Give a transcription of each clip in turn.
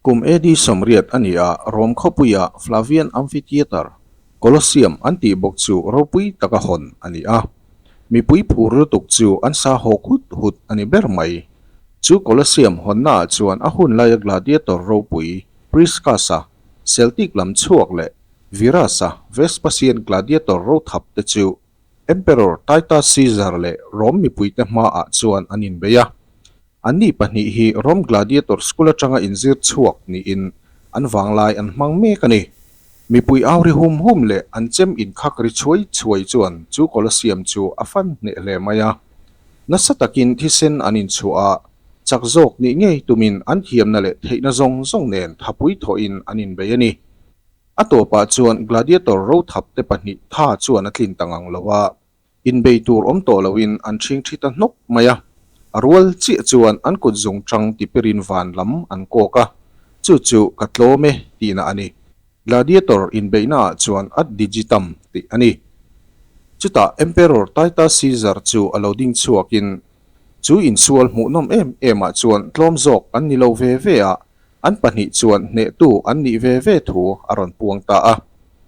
Kum AD 80 a ni a, Rome khawpuia Flavian Amphitheatre, Colosseum an tih bawk chu ropui taka hawn a ni a. Mipui phur lutuk chu an sa hawk hut hut a ni ber mai. Chu Colosseum hawnnaah chuan a hun laia gladiator ropui Priscus-a, Celtic lam chhuak leh Virus-a, Vespasian gladiator rothap te chu Emperor Titus Caesar leh Rome mipuite hmaah chuan an inbei a. Anni pahnih hi Rome Gladiator School atanga inzir chhuak niin an vanglai an hmang mek a ni. Mipui au ri hum hum leh an chem inkhak ri chhuai chhuai chuan chu Colosseum chu a fan hneh hle mai a. Nasa takin thisen an inchhuah a, chak zawk nih ngei tumin an thiamna leh theihna zawng zawng nen thapui thawhin an inbei a ni. A tawpah chuan Gladiator rothap te pahnih tha chuan a tlin ta ngang lo a, inbei tur awm tawh loin an ṭhing ṭhi ta hnawk mai a. A rual chiah chuan an kut zung ṭang tipirin van lam an kawk a, chu chu ka tlawm e tihna a ni. Gladiator inbeihnaah chuan ad digitum tih a ni. Chutah Emperor Titus Caesar chu a lo ding chhuakin chu insual hmuhnawm em emah chuan tlawm zawk an ni lo ve ve a, An pahnih chuan hnehtu an nih ve ve thu a rawn puang ta a.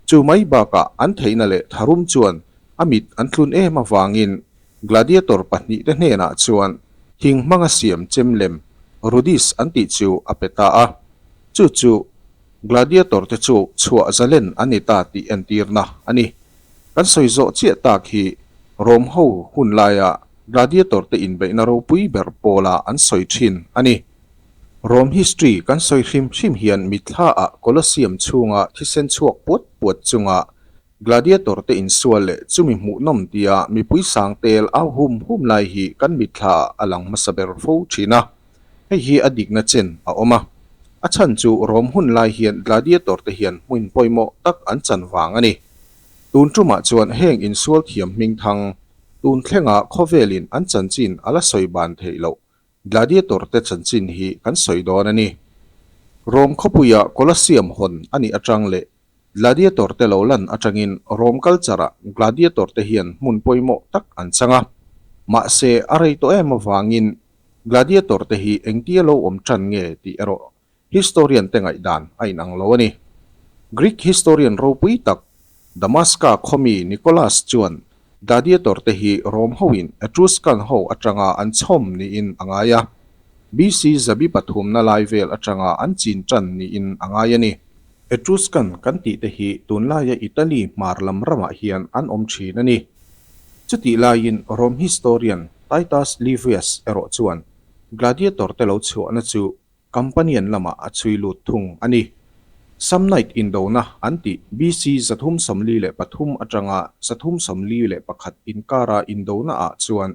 Chu mai bakah an theihna leh tharum chuan a mit an tlun em avangin Gladiator pahnihte hnenah chuan thing hmanga siam chem lem Rudis an tih chu a pe ta a. Chu chu Gladiator te chu chhuah zalen an ni ta tih entirna a ni. Kan sawi zawh chiah tak hi Rome ho hun laia Gladiator te inbeihna ropui ber pawla an sawi thin a ni. Rome history kan sawi hrim hrim hian mitthla-ah Colosseum chhunga thisen chhuak puat puat chunga gladiator te insual leh chumi hmuhnawm tia mipui sang tel au hum hum lai hi kan mitthla-ah a lang hmasa ber fo thin a. Hei hi a dikna chen a awm a. A chhan chu Rome hun lai hian gladiator te hian hmun pawimawh tak an chan vang a ni. Tun tumah chuan heng insual thiam hmingthang tun thlenga khawvelin an chanchin a la sawi ban theih loh Gladiator te chanchin hi kan sawi dawn a ni. Rome khawpuia Colosseum hawn a nih atang leh Gladiator te lo lan atangin Rome culture ah Gladiator te hian hmun pawimawh tak an chang a. Mahse, a rei tawh em avangin Gladiator te hi engtia lo awm tan nge tih erawh Historian te ngaihdan a inang lo a ni. Greek historian ropui tak Damaska khawmi Nicholas chuan Gladiator te hi Rome hoin Etruscan ho atanga an chhawm niin a ngai a, BC zabi pathumna lai vel atanga an chin tan niin a ngai a ni. Etruscan kan tih te hi tunlaia Italy hmar lam ramah hian an awm thin a ni. Chutih laiin Rome historian Titus Livius erawh chuan Gladiator te lo chhuahna chu Campanian lamah a chhui lut thung a ni. Samnite indona an tih BC 343 atanga 341 inkara indona ah chuan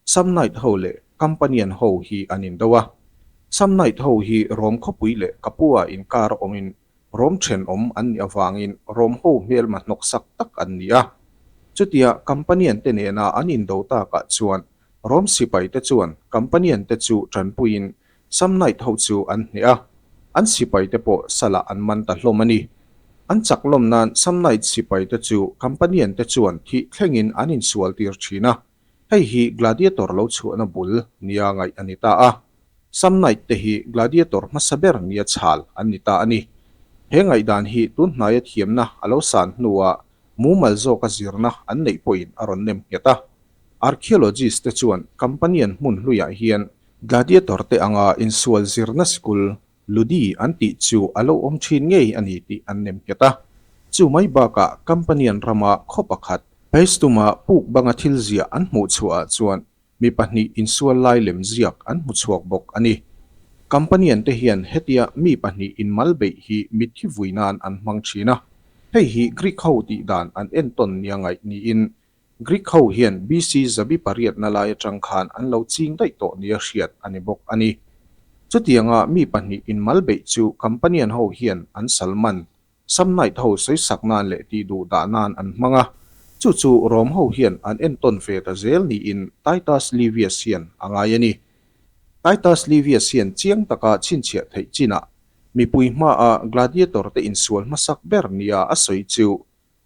Samnite ho leh Campanian ho hi an indo a. Samnite ho hi Rome khawpui leh Capua inkar awmin Rome thenawm an nih avangin Rome ho hmelma hnawksak tak an ni a. Chutia Campanian te nena an indo takah chuan Rome sipaite chuan Campanian te chu tanpuiin Samnite ho chu an hneh a, an sipaite pawh salah an man ta hlawm a ni. An chak lawm nan Samnite sipaite chu Campanian te chuan thih thlengin an insual tir thin a, hei hi Gladiator lo chhuahna bul nia ngaih a ni ta a. Samnite te hi Gladiator hmasa ber nia chhal an ni ta a ni. He ngaihdan hi tun hnaia thiamna a lo san hnuah mumal zawka zirna an neih pawhin a rawn nem nghet a. Archaeologist te chuan Campanian hmun hluiah hian Gladiator te anga insual zirna sikul Ludi an tih chu a lo awm thin ngei a ni tih an nem nghet a. Chu mai bakah Campanian rama khaw pakhat, Paestum-a puk banga thil ziah an hmuh chhuahah chuan mi pahnih insual lai lem ziak an hmu chhuak bawk a ni. Campanian te hian hetia mi pahnih inmal beih hi mitthi vui nan an hmang thin a. Hei hi Greek ho tih dan an entawn nia ngaih niin Greek ho hian BC zabi pariatna lai atang khan an lo ching daih tawh nia hriat a ni bawk a ni. Chutianga mi pahnih inmal beih chu Campanian ho hian an salman, Samnite ho sawisak nan leh tih duh dah nan an hmang a, chu chu Rome ho hian an entawn ve ta zel niin Titus Livius hian a ngai a ni. Titus Livius hian chiang taka chhinchhiah theih chinah mipui hmaa gladiator te insual hmasak ber nia a sawi chu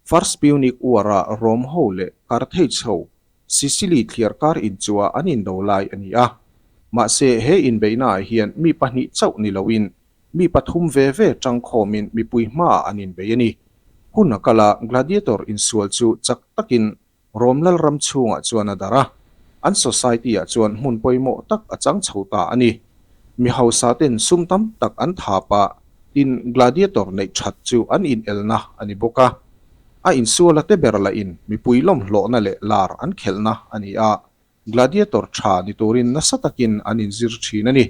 First Punic War-a Rome ho leh Carthage ho Sicily thliarkar inchuah an indo lai a ni a. Mahse, he inbeihnaah hian mi pahnih chauh ni loin Mi pathum ve ve tangkhawmin mipui hmaah an inbei a ni. Hun a kal a, gladiator insual chu chak takin Rom lalram chhungah chuan a darh a, an society-ah chuan hmun pawimawh tak a chang chho ta a ni. Mi hausa ten sum tam tak an thap a, tin gladiator neih that chu an inelna a ni bawk a. A insuala te ber lahin mipui lawmhlawhna leh lar an khelhna a ni a. Gladiator tha ni turin nasa takin an inzir thin a ni.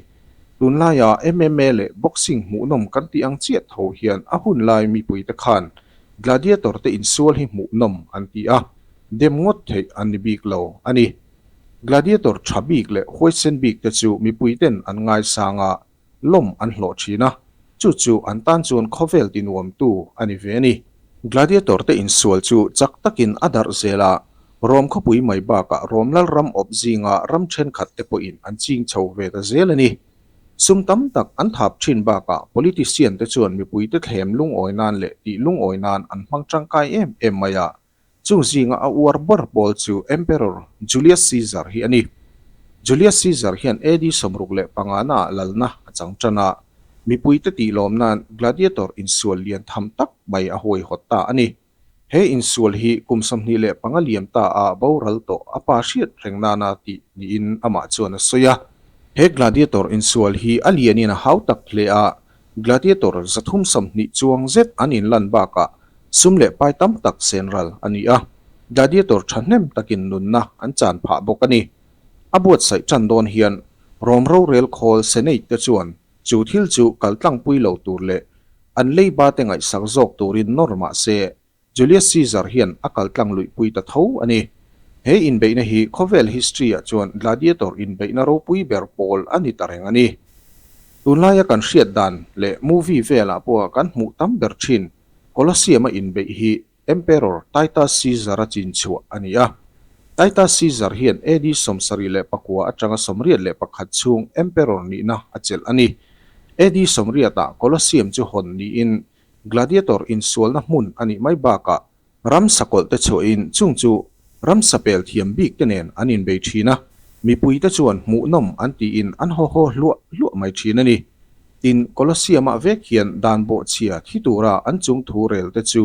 Tunlaia MMA leh boxing hmuhnawm kan tih ang chiah tho hian a hunlai mipuite khan Gladiator te insual hi hmuhnawm an ti a, dem ngawt theih an ni bik lo a ni. Gladiator tha bik leh huaisen bik te chu mipuiten an ngaisang a, lawm an hlawh thin a, chu chu an tan chuan khawvel tinuamtu a ni ve a ni. Gladiator te insual chu chak takin a darh zel a, Rom khawpui mai bakah Rom lalram awp zinga ram thenkhat te pawhin an ching chho ve ta zel a ni. Sum tam tak an thap thin bakah politician te chuan mipuite thlem lungawi nan leh tih lungawi nan an hmang tangkai em em mai a, Chung zinga a uar ber pawl chu Emperor Julius Caesar hi a ni. Julius Caesar hian AD 65 naah lalna a chang tan a, mipuite tihlawm nan gladiator insual lian tham tak mai a huaihawt ta a ni. He insual hi kum 25 liam ta a boral tawh a pa hriat reng nana tih niin amah chuan a sawi a. He gladiator insual hi a lianin a hau tak hle a, Gladiator 320 chuang zet an inlan bakah sum leh pai tam tak sen ral a ni a, gladiator thahnem takin nunna an chan phah bawk a ni. A buatsaih tan dawn hian Rom rorel khawl Senate te chuan chu thil chu kaltlangpui lo tur leh an leiba te ngaihsak zawk turin nawr mah se Julius Caesar hian a kaltlang luihpui ta tho a ni. He inbeihna hi khawvel history-ah chuan gladiator inbeihna ropui ber pawl a ni ta reng a ni. Tunlaia kan hriat dan leh movie velah pawha kan hmuh tam ber thin Colosseum-a inbeih hi Emperor Titus Caesar-a chinchhuah a ni a. Titus Caesar hian AD 79 atanga 81 chhung Emperor nihna a chelh a ni. AD 80-ah Colosseum chu hawn niin Gladiator insualna hmun a nih mai bakah ramsa kawlh te chhuahin chung chu ramsa pel thiam bik te nen an inbei thin a, mipui te chuan hmuhnawm an tiin an haw haw hluah hluah mai thin a ni. Tin, Colosseum-ah vek hian dan bawhchhia thi tura an chung thu rel te chu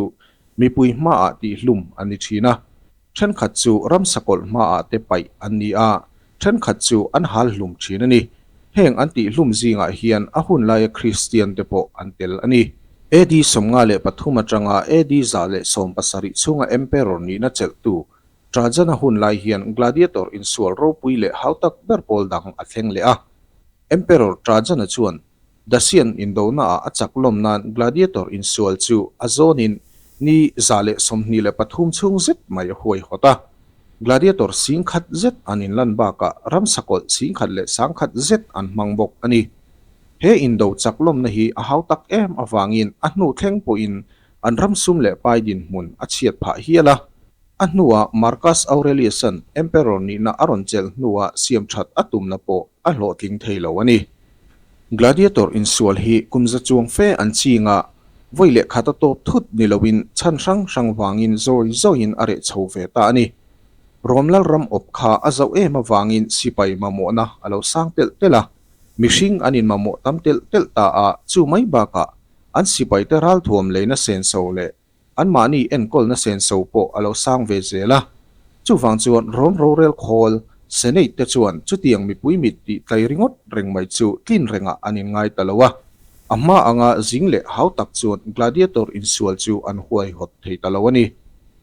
mipui hmaah tihhlum an ni thin a. Thenkhat chu ramsa kawlh hmaah te paih an ni a, thenkhat chu an hal hlum thin a ni. Heng an tih hlum zingah hian a hun laia Kristian te pawh an tel a ni. AD 53 atanga AD 117 chhunga Emperor nihna chelhtu Trajan-a hun lai hian gladiator insual ropui leh hautak ber pawl dang a thleng leh a. Emperor Trajan-a chuan Dacian indonaah a chak lawm nan gladiator insual chu a zawnin ni 123 chhung zet mai a huaihawt a. Gladiator 10,000 zet an inlan bakah ramsa kawlh 10,000 leh 10,000 zet an hmang bawk a ni. He indo chak lawmna hi a hau tak em avangin a hnu thleng pawhin an ram sum leh pai dinhmun a chhiat phah hial a. A hnuah Marcus Aurelius-a'n Emperor nihna a rawn chelh hnuah siam that a tumna pawh a hlawhtling thei lo a ni. Gladiator insual hi kum za chuang fe an ching a, vawi leh khat a tawp thut ni loin chhan hrang hrang vangin zawi zawiin a reh chho ve ta a ni. Rom lalram awp kha a zauh em avangin sipai mamawhna a lo sang telh telh a, mihring an inmamawh tam telh telh ta a, chu mai bakah an sipaite ralthuam leina senso leh Anmahni enkawlna senso pawh a lo sang ve zel a. Chuvang chuan Rom rorel khawl, Senate te chuan chutiang mipui mit tih tlai ringawt reng mai chu tlin rengah an inngai ta lo a. A hma anga zing leh hau tak chuan gladiator insual chu an huaihawt thei ta lo a ni.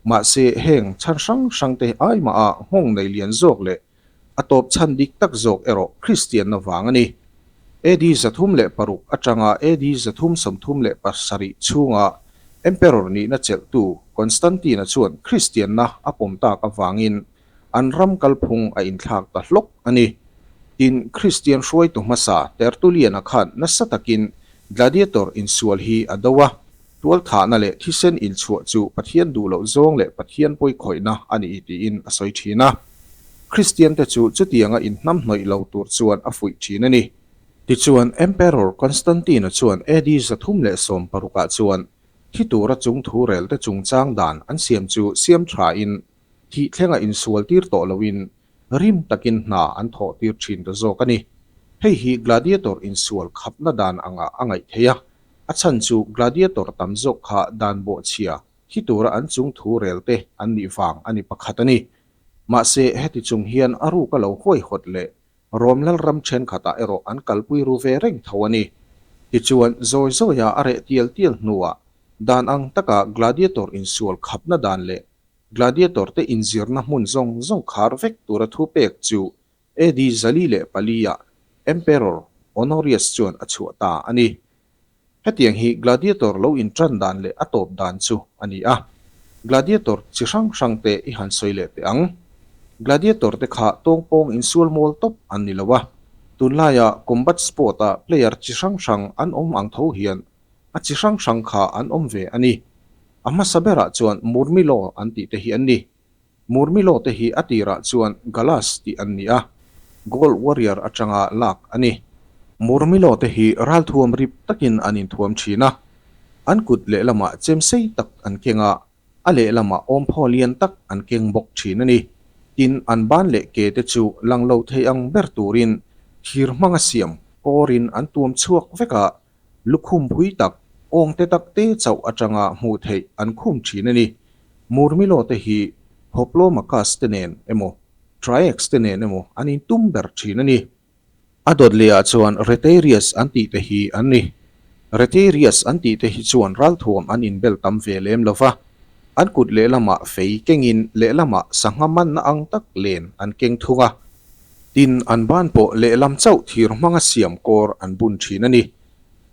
Mahse heng chhan hrang hrangte aimaha nghawng nei lian zawk leh A tawp chhan dik tak zawk erawh Kristianna vang a ni. AD 306 atanga AD 337 chhunga Emperor nihna chelhtu Constantine-a chuan Kristianna a pawm tak avangin an ram kalphung a inthlak ta hlawk a ni. Tin, Kristian hruaitu hmasa Tertullian-a khan nasa takin gladiator insual hi a do a. Tualthahna leh thisen inchhuah chu Pathian duh loh zawng leh Pathian pawikhawihna a ni tiin a sawi thin a. Kristiante chu chutianga inhnamhnawih lo tur chuan a fuih thin a ni. Tichuan, Emperor Constantine-a chuan AD 316 ah chuan thi tura chung thu relte chungchang dan an siam chu siam thain thih thlenga insual tir tawh loin rim takin hna an thawh tir thin ta zawk a ni. Hei hi gladiator insual khapna dan angah a ngaih theih a, a chhan chu gladiator tam zawk kha dan bawhchhia thi tura an chung thu rel te an nih vang a ni pakhat a ni. Mahse, heti chung hian a ruka lo huaihawt leh Rom lalram thenkhatah erawh an kalpui ru ve reng tho a ni. Tichuan, zawi zawia a reh tial tial hnuah dan ang taka gladiator insual khapna dan leh gladiator te inzirna hmun zawng zawng khar vek tura thu pek chu AD 404 ah Emperor Honorius chuan a chhuah ta a ni. Hetiang hi gladiator lo inṭan dan leh a tawp dan chu a ni a. Gladiator chi hrang hrang te i han sawi leh teh ang. Gladiator te kha tawngpawng insual mawl tawp an ni lo a. Tunlaia combat sport a player chi hrang hrang an awm ang tho hian a chi hrang hrang kha an awm ve a ni. A hmasa berah chuan Murmillo an tih te hi an ni. Murmillo te hi a tirah chuan Galas tih an ni a, Gaul warrior atanga lak a ni. Murmillo te hi ralthuam rip takin an inthuam thin a, an kut lehlamah chem sei tak an keng a, a lehlamah awmphaw lian tak an keng bawk thin a ni. Tin, an ban leh ke te chu lang lo thei ang ber turin thir hmanga siam kawrin an tuam chhuak vek a, Lukhum phui tak, awng te tak te chauh atanga hmuh theih an khum thin a ni. Murmilo te hi Hoplomakas te nen emaw, Triax te nen emaw an intum ber thin a ni. A dawt lehah chuan Retiarius an tih te hi an ni. Retiarius an tih te hi chuan ralthuam an inbel tam ve lem lo va, an kut lehlamah fei kengin lehlamah sangha manna ang tak len an keng thung a. Tin, an ban pawh lehlam chauh thir hmanga siam kawr an bun thin a ni.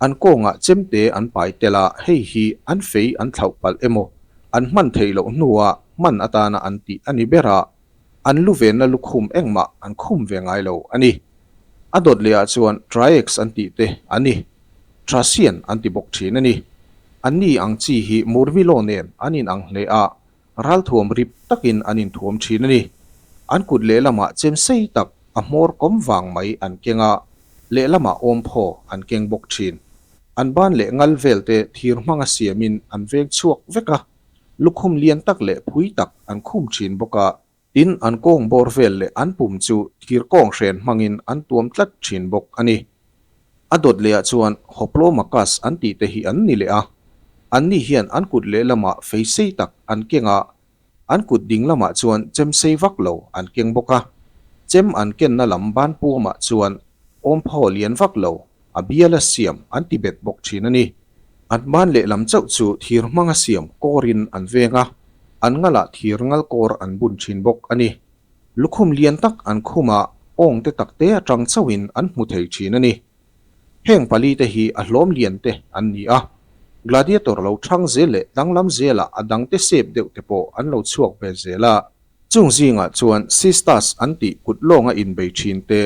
An kawngah chemte an pai tel a, hei hi an fei an thlauh palh emaw, an hman theih loh hnuah hman atana an tih a ni ber a, an lu venna lukhum engmah an khum ve ngai lo a ni. A dawt lehah chuan Triax an tih te a ni. Thracian an ti bawk thin a ni. Anni ang chi hi Murmillo nen an inang hle a, Ralthuam rip takin an inthuam thin a ni. An kut lehlamah chem sei tak a hmawr kawm vang mai an keng a, lehlamah awmphaw an keng bawk thin. An ban leh ngal velte thir hmanga siamin an veng chhuak vek a, lukhum lian tak leh phui tak an khum thin bawk a. Tin, an kawng bawr vel leh an pum chu thir kawng hren hmangin an tuam tlat thin bawk a ni. A dawt lehah chuan Hoplomakas an tih te hi an ni leh a. Anni hian an kut lehlamah fei sei tak an keng a, an kut ding lamah chuan chem sei vak lo an keng bawk a. Chem an kenna lam ban puamah chuan awmphaw lian vak lo a biala siam an ti bet bawk thin a ni. An ban lehlam chauh chu thir hmanga siam kawrin an veng a, an ngalah thir ngal kawr an bun thin bawk a ni. Lukhum lian tak an khum a, awng te tak te atang chauhin an hmu thei thin a ni. Heng pali te hi a hlawm lian te an ni a, gladiator lo thang zel leh danglam zelah a dang te sep deuh te pawh an lo chhuak ve zel a. Chung zingah chuan Sistas an tih kut lawnga inbei thin te,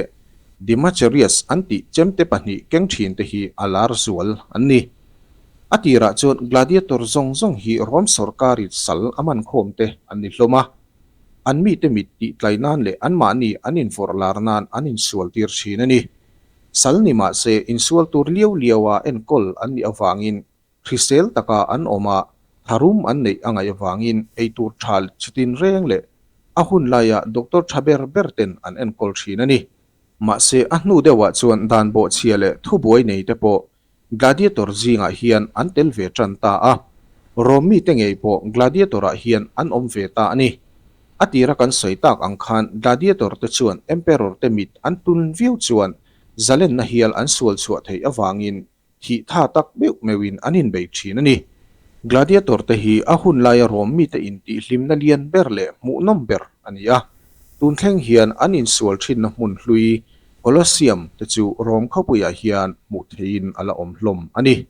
Dimacherias an tih chemte pahnih keng thin te hi a lar zual an ni. A tirah chuan gladiator zawng zawng hi Rom sawrkarin sal a man khawm te an ni hlawm a. An mite mit tih tlai nan leh anmahni an invawrh lar nan an insual tir thin a ni. Sal ni mah se insual tur liau liaua enkawl an nih avangin Hrisel taka an awm a, tharum an neih a ngaih avangin eitur tha chitin reng leh a hun laia doctor tha ber ber ten an enkawl thin a ni. Mahse a hnu deuhah chuan dan bawhchhia leh thubuai nei te pawh gladiator zingah hian an tel ve tan ta a, Rom mite ngei pawh gladiator ah hian an awm ve ta a ni. A tira kan sawi tak ang khan gladiator te chuan emperor te mit an tun viau chuan zalenna hial an sual chhuah theih avangin Thih tha tak meuh meuhin an inbei thin a ni. Gladiator te hi a hun laia Rom mite intihhlimna lian ber leh hmuhnawm ber a ni a. Tun thleng hian an insual thinna hmun hlui Colosseum te chu Rom khawpuiah hian hmuh theihin a la awm hlawm a ni.